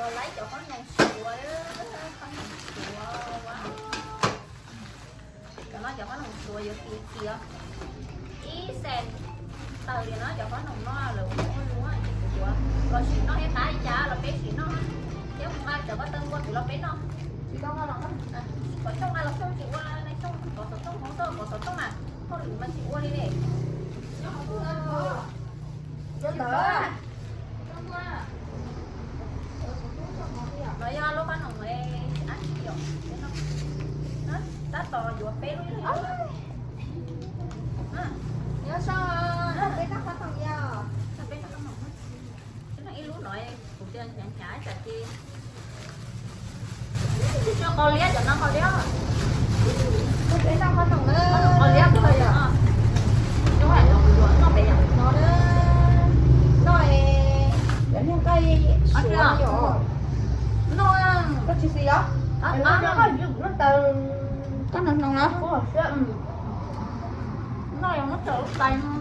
Laib cov qhob noom suav, qhob noom suav ua. Cov no cov qhob noom suav yuav kiv kiv ib xees tawm li no. Cov qhob noom no lawv ua ua luaj ces kuv yuav los sim noj thiab qab li cas los peb sim noj thiab. Mus nqa cov ko taw npua kuv los peb noj. Kom coj nqa los xyoo tsis ua xyoo, kom xov tooj hauv xwb, kom xov tooj mas hauj lwm mas tsis ua li ne. Los yog lub qhob noom dab tsi yom? Tab tom yuav peb lub. Nyob zoo, peb tag qhob noom yog. Ib lub no kuv hnyav hnyav tsam ces tsis tshua qau liab, cov no qau liab. Peb tag qhob noom na. Qau liab kawg yom. Noj pem yom. No na. Noj es cov niag nqaij suav yom. Noj, koj tsis xis os? Koj hnoos hnoos los? Noj yog muab tawm lub tais no.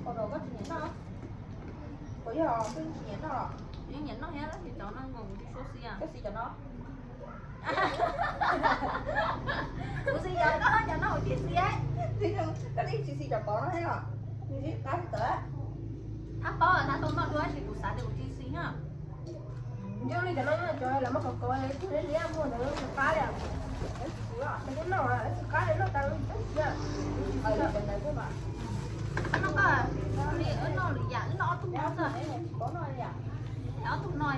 Ua rau koj tsis nyiam noj? Puas yog twb tsis nyiam noj los? Yeej nyiam noj thiab, tab sis cov no nkaus kuv tsis suav xis. Koj xis cov no? Kuv xis cov no, cov no kuv tsis xis. Koj tsis xis cov tod no thiab los? Nws sib qab tawv. Thab paub thab tau noj dua tab sis kuv xav tias kuv tsis xis na. Nco li cov no cov lawv muab kov kov li liab liab muag ntawd tsis qab li. Lawv tsis xis, lawv tsis qab li noj tas lawv tsis xis. Noj koj li wb noj lwm yam, wb noj ob tug no xwb. Ob tug no,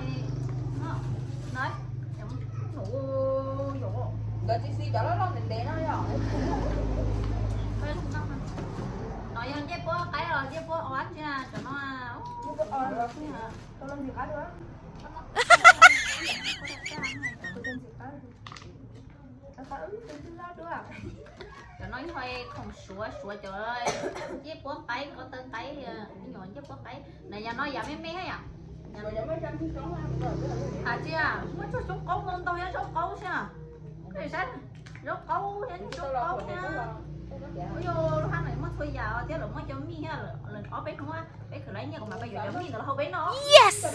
no, nkawd tsis xis cov loj loj ntev ntev no yom. No yog ncej puab qaib los ncej puab o dab tsi na cov no. Cov no yog khoom suav, suav cov ncej puab qaib, ko taw qaib, me nyuam ncej puab qaib na. Yam no yam me me thiab yom. Hais tias muaj tsuag xyoob qaub ntau ntau thiab zaub qaub thiab. Koj saib, zaub qaub thiab, zaub qaub thiab. Ua yog lub hab no muaj txhua yam thiab, lawv muaj cov mij thiab, lawv ob peb hnub peb khwv lawv nyiaj kuv mam pab yuav cov mij ntawd los hau peb noj. Yes. Cov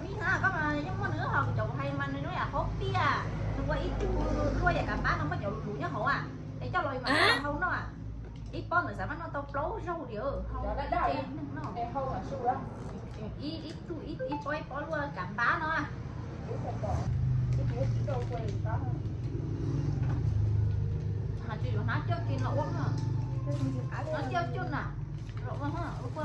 mij hnab koj mas yeej muaj nws hauv, cov kuv hais mas nws zoo yam qhaub piaj, nws ua ib tug luaj yam kav pab no, muaj cov luv luv nyob hauv es coj los mas hau noj. Ib pob ntawd xav mas noj tau plaub zaug li, hau ib tug ib pob ib pob luaj kav pab no. Hais tias yuav hnab coj tsis los ua, hnab coj coj na, los ua, ua ua.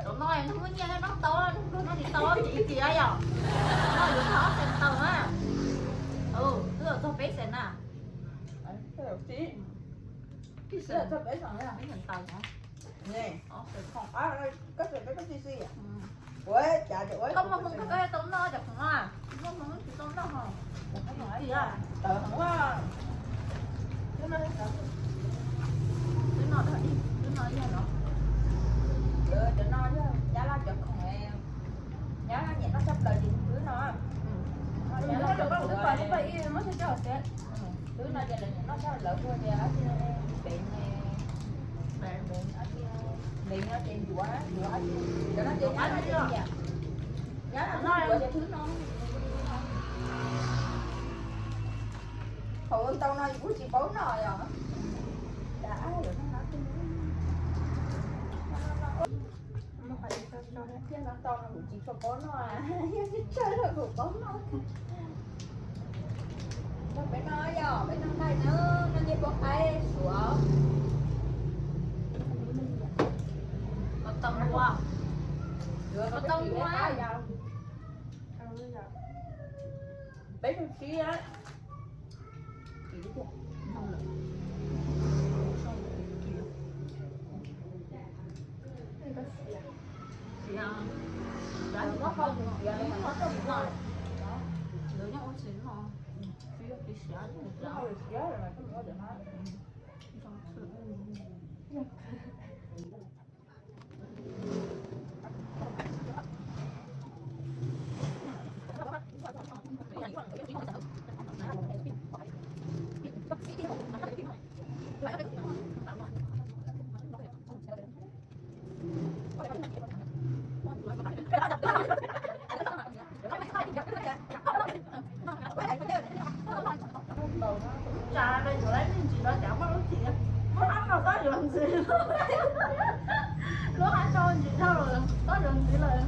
Cov no nws muaj nyiaj noj tau, nws noj tsis tau ces ib tiag yom. No yuav tau ob xees ntau na. Twb los txog peb xees na. Peb xees ntau. Koj muaj hmoo koj tau noj cov khoom no, muaj hmoo tsis tau noj hos. Tawv heev. Twb no, twb no yog no. Cov no yog Nyab Laj cov khoom, Nyab Laj nyiam noj tshaj plaws ces twb no. Twb no ces lawv nyiam noj tshaj, lawv hu tias dab tsi, pem ne, pem dab tsi, Ces no ces ncuav, ncuav, cov no ces nyab no ces nyiam, nyab no ncuav ces thwb no. Thaum ntau no yus kuj tsis paub noj yom. Thiab no tau no kuv tsis tshua paub noj, yog tsis tsawg los kuv paub noj. Peb no yog peb no nqaij na, no ncej puab qaib suav. Koj tau ua, koj tau ua. Peb no siab. Tsa peb yuav lawv me ntsis rau cas muaj lub txim, muaj hab no txhob yuav ntxiv, lub hab no ntsis dhau lawm txhob yuav ntxiv lawm.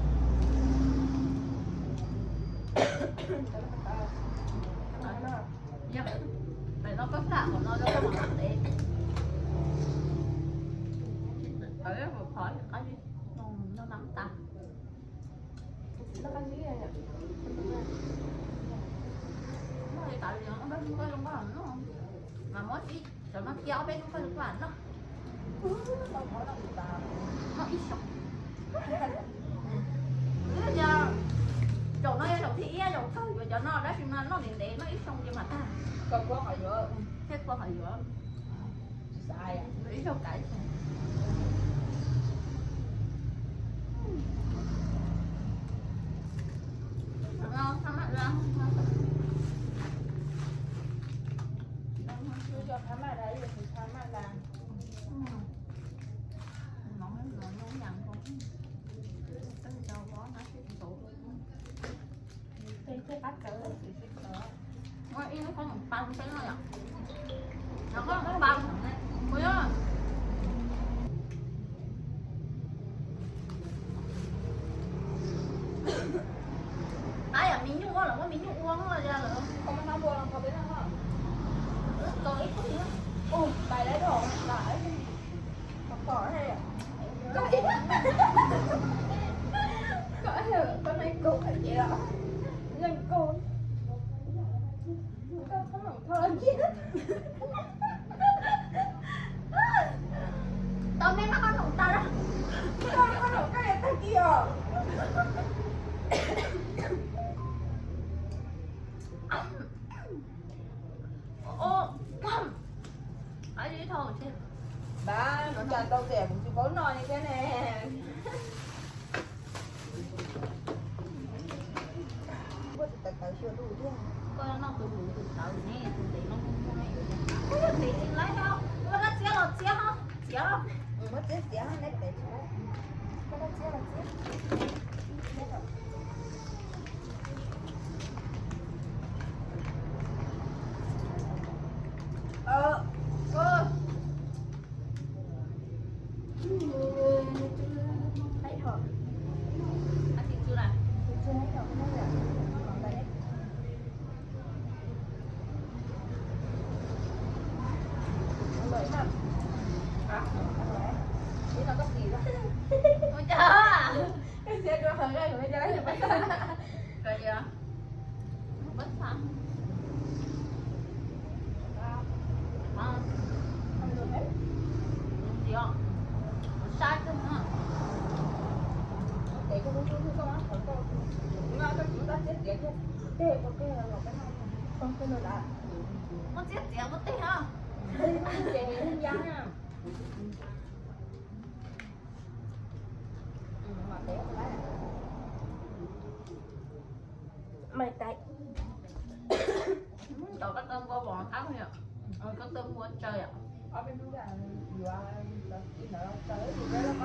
Yog, pem no koj tham qhov no rau koj mam ntev. Tawv mus phov qab zib no mam tas. Noj li tas li no ob peb hnub koj zoo nkauj los noj, mas muab ib cov no cia ob peb hnub koj zoo nkauj los noj. Noj ib xyoos. Wb yog zaum no yog zaum thib ib zaum kawg yuav cov no tab sis mas noj ntev ntev noj ib xyoo ces mam tag. Thiab kua qhov yuav ib zaug kav ib xyoo. Muaj ib lub khob noom pab peb no yom. Khob noom pab, ua, qab yam me nyuj ua los muab me nyuj ua no los yog lawm. Ua, pais lawv dhau, kom kom, kom, kom nai kaug ces los, leej kaug. Tau me no koj num tas lawm. Koj num koj yuav tag kis os. Npab, no cas tau tias kuv tsis paub noj li thiab ne. Koj noj tus huv tus tawv ne, tus ntev no muaj muaj ne. Koj yog ntev tsis laib os, koj txiab los txiab ho, txiav. Muab txiab txiav, neb pem tsis laib. Koj txiab los txiab. Ua cas? Koj yog, koj xav, koj saib koj, muab txiab txiav muab tij os. Maiv tais, tau koj tau npua pom qab yom, koj tau npua tsawg yom. Ob peb hnub yuav, ntawd los tsawg, tus peb los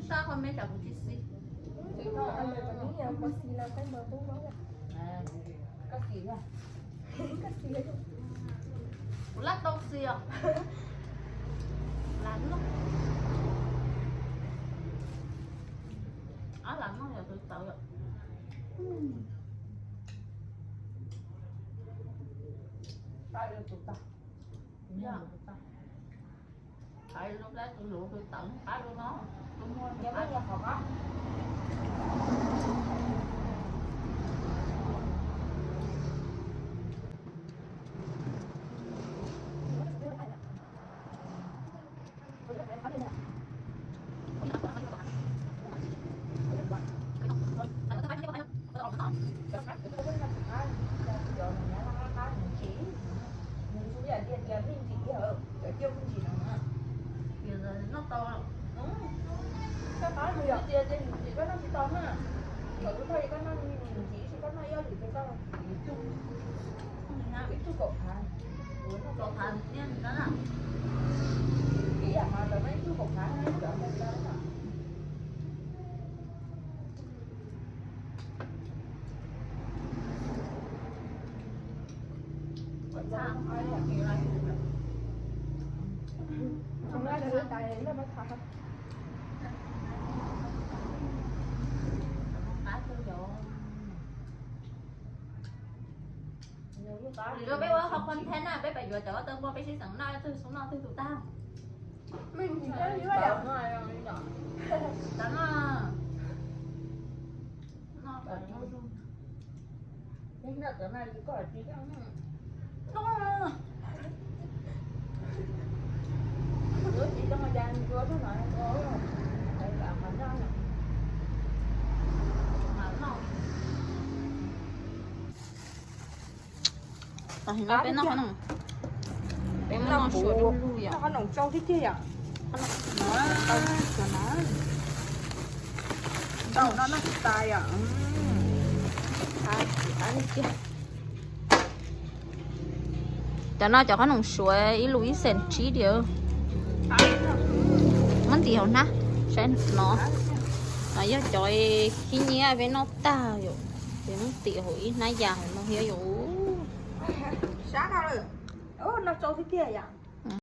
Sab qhov me tsam kuv tsis xis. Kuv lab tau xis os. Lam noj. Ob lam noj yog tus tawv yom. Qab lub tus tawv, tus luv tus tawv qab lub no, tus muag qab. Noj tau. Koj qab tias tias koj noj tsis tau na. Kom kuv thoj ces koj noj me ntsis, tab sis koj noj ib ob lwm ces koj ib tug, ib tug kaum phav. Kaum phav tiag na. Ib yam mas lawv noj ib tug kaum phav na, cov ntawd na. Peb ua qhov content na, peb pab yuav cov tau npua peb sib xeem noj, twg xub noj twg tus tag. Cov no, no, Peb noj qhov noom tsau thiab tiag yom. Tsau no noj tsis tas yom. Cov no cov qhob noom suav ib lus ib xees tsib diam. Muab ntim hauv hnab saib no. No yog cov khib nyiab peb noj tag yom, ces muab ntim hauv ib hnab yas hauv no thiab yom. Sab no lawm, noj tsau thiab tiag yom.